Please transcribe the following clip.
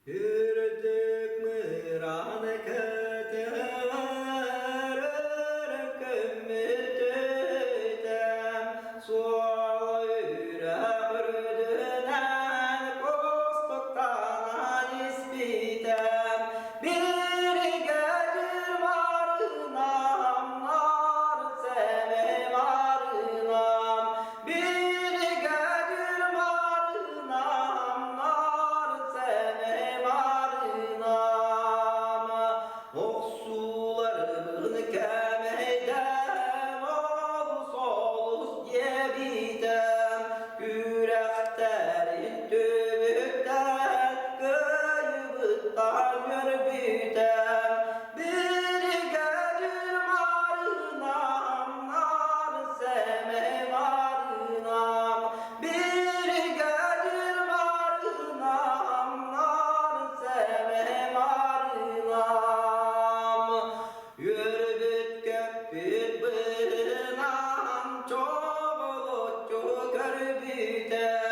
Үрдүк мыраан кэтэр көммүтүтэн суол үрэх үрдүнэн кустуктанан испитем биригэдьир марынам нар сэмэй марынам Биригэдьир марынам нар сэмэй марынам Охсууларбын кэмэйдэм олус олус диэбитэм Күрэхтэрин түмүктэн кыайыбыттан үөрбүтэм Биригэдьир марынам нар сэмэй марынам Биригэдьир марынам нар сэмэй марынам Үөрбүт-көппүт быһынан чоҕулуччу көрбүтэ.